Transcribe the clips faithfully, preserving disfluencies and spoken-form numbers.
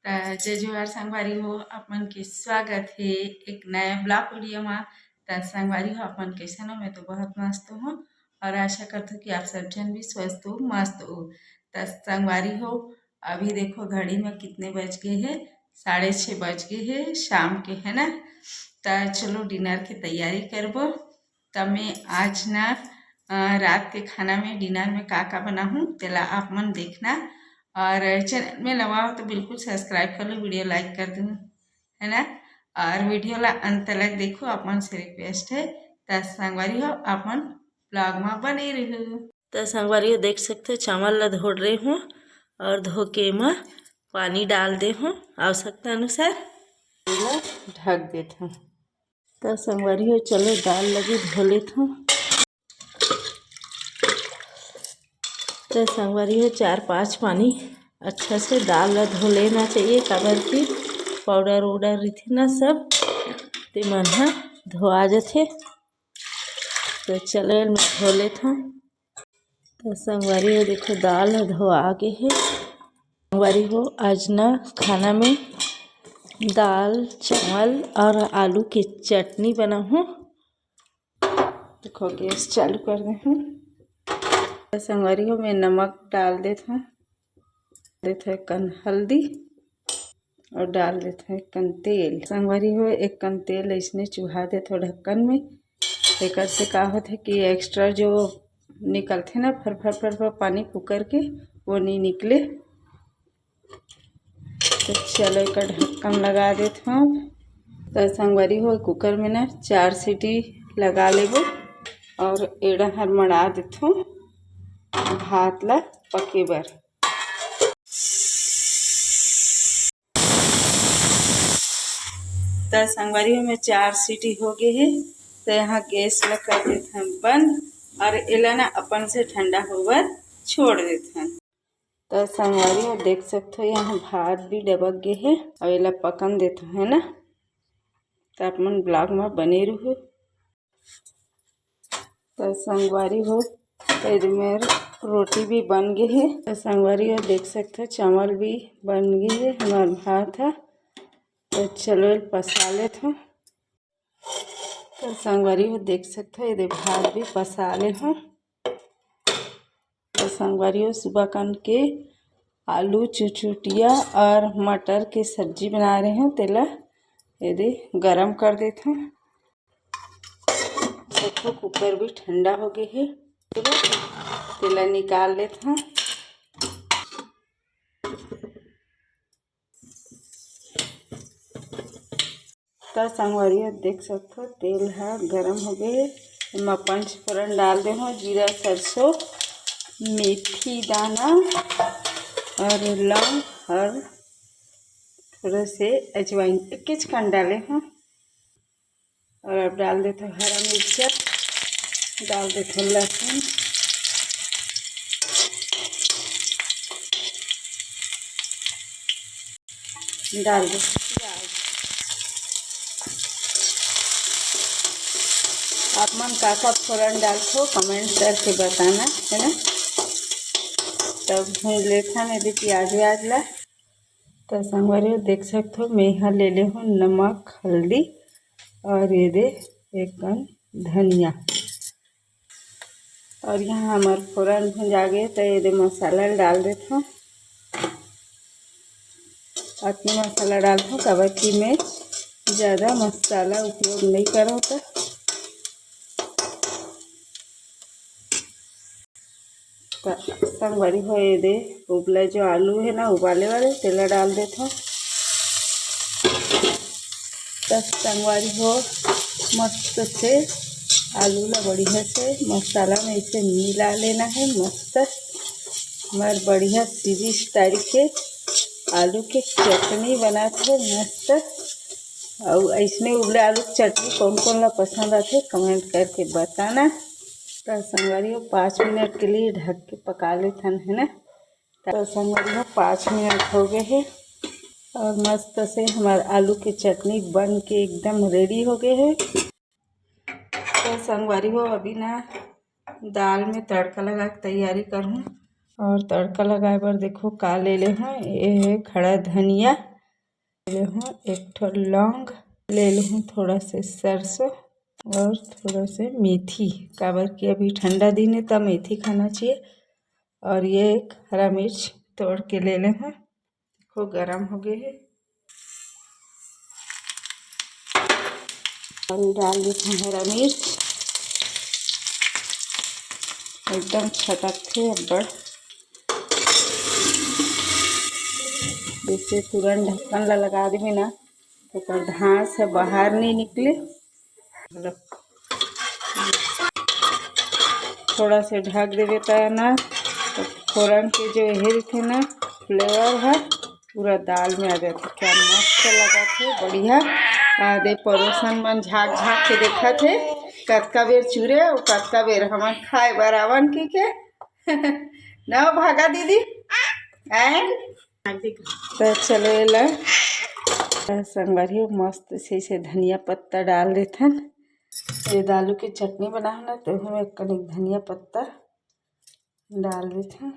त जय जोहार संगवारी हो, आप मन के स्वागत हे एक नया ब्लॉग वीडियो मा। त संगवारी हो, आप मन कैसन हो? मैं तो बहुत मस्त हूँ और आशा करथों कि आप सब झन भी स्वस्थ हो, मस्त हो। त संगवारी हो, अभी देखो घड़ी में कितने बज गए हे, साढ़े छः बज गए हे शाम के, है ना। त चलो डिनर के तैयारी करबो। त मैं आज ना, अ, रात के खाना में, डिनर में का का बनाहूँ, तेला आप मन देखना। और चैनल में नवा हो तो बिल्कुल सब्सक्राइब कर लो, वीडियो लाइक कर दो, है ना। और वीडियो ला अंत तक देखो, आप मन से रिक्वेस्ट है। त संगवारी हो, आप मन ब्लॉग में बने रहू। त संगवारी हो, देख सकते हो, चावल ला धो रहे हूँ और धो के एमा पानी डाल दे हूँ आवश्यकता अनुसार। एला ढक देत हूँ। त संगवारी हो, चलो दाल ला भी धो लेत हूँ। त संगवारी हो, चार पांच पानी अच्छा से दाल ला धो लेना चाहिए, काबर कि पाउडर उडर रहिथे ना सब, ते मन ह धोआ जथे। त चलो एला मैं धो लेत हूँ। त संगवारी हो, देखो दाल ह धोआ गे हे। संगवारी हो, आज ना खाना में दाल, चावल और आलू के चटनी बनाहूँ। देखो गैस चालू कर दे हूँ। त संगवारी हो, मैं नमक डाल देत हूँ, देत हूँ एक कन हल्दी और डाल देत हूँ एक कन तेल। संगवारी हो, एक कन तेल ऐसने चुहा देत हूँ ढक्कन में। एकर से का होथे कि एक्स्ट्रा जो निकलथे ना फर फर फर फर पानी कुकर के, वो नहीं निकले। तो चलो एकर ढक्कन लगा देत हूँ। तो संगवारी हो, कुकर में ना चार सीटी लगा लेबो और एड़ा हर मड़ा देत हूँ भात ला पके बर। त संगवारी हो, मैं चार सीटी हो गए हे, तो यहाँ गैस ला कर देत हन बंद और एला ना अपन से ठंडा होबर छोड़ देत हन। त संगवारी हो, देख सकथो, यहाँ भात भी डबक गए हे, अब एला पकन देत हन, है ना। त आप मन ब्लॉग में बने रहू। त संगवारी हो, एदे मेर रोटी भी बन गे हे। त संगवारी हो, देख सकथो, चावल भी बन गे हे, हमार भात ह। त चलो, एला पसा लेथों। त संगवारी हो, देख सकथो, एदे भात भी पसा ले हूँ। त संगवारी हो, सुबह कन के आलू चुचुटिया और मटर के सब्जी बना रहे हूँ, तेला एदे गरम कर देथों। देखो, कुकर भी ठंडा हो गए हे, तेला निकाल लेथों। त संगवारी हो, देख सकथो, तेल ह गरम हो गए हे। एमा पंच फोरन डाल दे हूँ, जीरा, सरसों, मेथी दाना और लौंग और थोड़ा से अजवाइन, एकेच कन डाले हूँ। और अब डाल देथों हरा मिर्चा, डाल देथों लहसुन, डाल देथों प्याज। आप मन का का फोरन डालथो, कमेंट करके बताना, है ना। तब भूंज लेथन एदे प्याज व्याज ला। त संगवारी हो, देख सकथो, मैं ह ले ले हूँ नमक, हल्दी और एदे एक कन धनिया। और यहाँ हमार फोरन भुंजा गे, त एदे मसाला ल डाल देथों। अतनी मसाला डालथों, काबर कि मैं ज़्यादा मसाला उपयोग नहीं करव। त त संगवारी हो, एदे उबला जो आलू हे ना उबाले वाले, तेला डाल देथों। त संगवारी हो, मस्त से आलू ला बढ़िया से मसाला में ऐसे मिला लेना है। मस्त हमार बढ़िया सीरीज टाइप के आलू के चटनी बनात हे मस्त। अउ ऐसने उबले आलू के चटनी कौन कौन ला पसंद आथे, कमेंट करके बताना। त संगवारी हो, पाँच मिनट के लिए ढक के पका लेथन, है ना। त संगवारी हो, पाँच मिनट हो गए हे और मस्त से हमार आलू के चटनी बन के एकदम रेडी हो गए हे। त संगवारी हो, अभी ना दाल में तड़का लगा के तैयारी करहूँ। और तड़का लगाए बर देखो का ले ले हूँ, ये हे खड़ा धनिया, ले लूँ एक ठो लौंग, ले लूँ थोड़ा से सरसों और थोड़ा से मेथी, काबर कि अभी ठंडा दिन है, तब मेथी खाना चाहिए। और ये एक हरा मिर्च तोड़ के ले ले हूँ, देखो गरम हो गए है। और डाल देते हैं हरा मिर्च, एकदम छटकथे अब्बड़। जैसे तुरंत ढक्कन ला लगा देबे ना, तो ओकर धांस ह बाहर नहीं निकले। थोड़ा से ढक देबे त ना, तो फोरन के जो हे रहिथे ना, फ्लेवर ह पूरा दाल में आ जाथे। क्या मस्त लगत हे, बढ़िया। आ दे पड़ोसन मन झांक झांक के देखत हे, कतका बेर चुरे अउ कतका बेर हमन खाए बर आवन की के। ना भागा दीदी, आए। तो चलो एला, तो संगवारी हो, मस्त से, से धनिया पत्ता डाल देथन। ये आलू की चटनी बनाओ ना, तो हम एक कनिक धनिया पत्ता डाल देथन।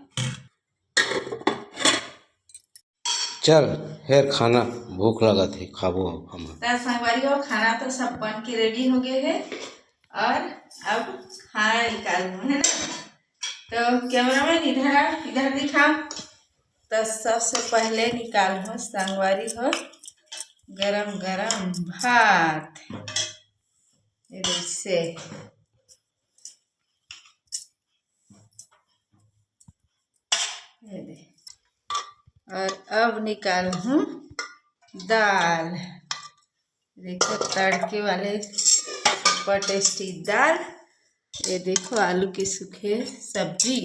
चल, हेर खाना, भूख लगत हे, खाबो अब हमन। त संगवारी हो, खाना तो सब बन के रेडी हो गए हे और अब खाना निकालबो, है ना? तो कैमरामैन इधर आ, इधर दिखा। तो सबसे पहले निकालबो संगवारी हो गरम गरम भात, ये जैसे ये दे। और अब निकालहूँ दाल। देखो तड़के वाले सुपर टेस्टी दाल। ये देखो आलू के सूखे सब्जी,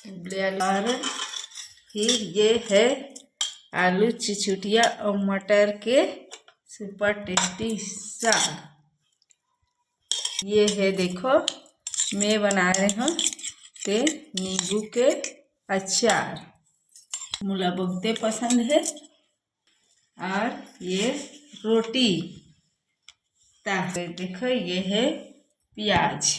उबले आलू। और फिर ये है आलू चिचुटिया और मटर के सुपर टेस्टी साग। ये है देखो, मैं बना रहे हूँ ते नींबू के अचार, मोला बहुते पसंद है। और ये रोटी, ता देखो ये है प्याज।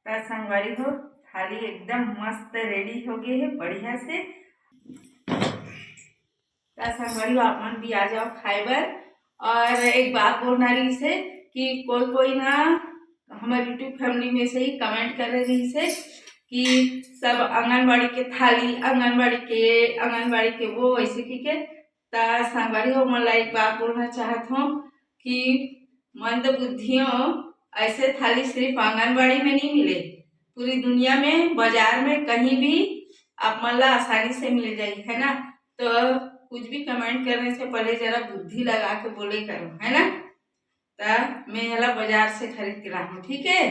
त संगवारी हो, थाली एकदम मस्त रेडी हो गए है बढ़िया से। त संगवारी हो, आप मन भी आ जाओ खाए बर। और एक बात बोलना रहिस है कि कोई कोई ना हमारे यूट्यूब फैमिली में से ही कमेंट करे रहिस है कि सब आंगनबाड़ी के थाली, आंगनबाड़ी के, आंगनबाड़ी के वो, ऐसे की के। त संगवारी हो, मोला एक बात बोलना चाहत हूँ कि मंद बुद्धियों, ऐसे थाली सिर्फ आंगनबाड़ी में नहीं मिले, पूरी दुनिया में बाजार में कहीं भी आप मन ला आसानी से मिल जाई, है ना? तो कुछ भी कमेंट करने से पहले जरा बुद्धि लगा के बोले करो, है ना? त मैं एला बाजार से खरीद के लाहूँ, ठीक है?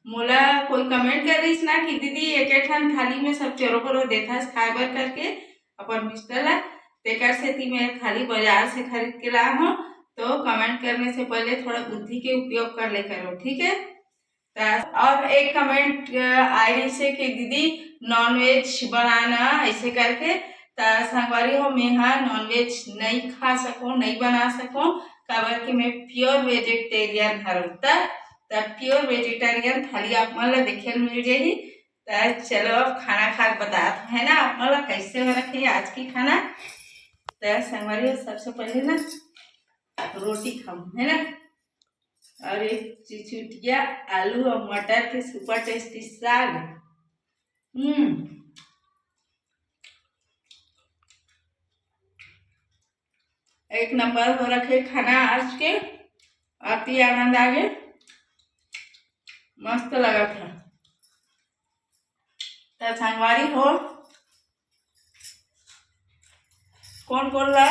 मोला कोई कमेंट कर रहीस ना कि दीदी एक एक ठन थाली में सब चोरो बोरो देथस खाए बर करके, अपन मिस्टर ला, तेकर सेती मैं थाली बाजार से खरीद के लाहूँ। तो कमेंट करने से पहले थोड़ा बुद्धि के उपयोग कर ले करो, ठीक है? त और एक कमेंट आए रहिस है कि दीदी नॉनवेज बनाना ऐसे करके। त संगवारी हो, मैं हा नॉनवेज नहीं खा सकूँ, नहीं बना सकूँ, काबर कि मैं प्योर वेजिटेरियन हरव। त त प्योर वेजिटेरियन थाली आप मन ला देखे ल मिल जाही। त चलो अब खाना खा के बतात हूँ, है ना, आप मन ला कैसे हो रखे आज की खाना। त संगवारी हो, सबसे पहले ना रोटी खाऊँ, है ना, और एक चिचुटिया आलू और मटर के सुपर टेस्टी साग। हम्म, एक नंबर हो रखे खाना आज के, अति आनंद आगे, मस्त लगा था। त संगवारी हो, कौन कौन ला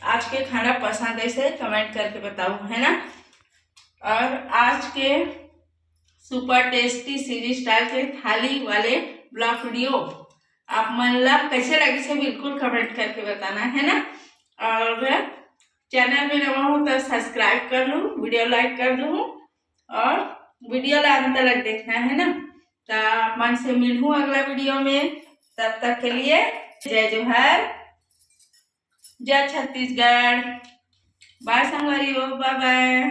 आज के खाना पसंद है से कमेंट करके बताओ, है ना। और आज के सुपर टेस्टी सीरीज स्टाइल के थाली वाले ब्लॉग वीडियो आप मन ला कैसे लगे से बिल्कुल कमेंट करके बताना, है ना। और चैनल में नवा हो तो सब्सक्राइब कर लूँ, वीडियो लाइक कर लूँ और वीडियो ला अंत तक देखना, है ना। त आप मन से मिलहूँ अगला वीडियो में, तब तक के लिए जय जोहार, जय छत्तीसगढ़। बाय संगवारी हो, बाय बाय।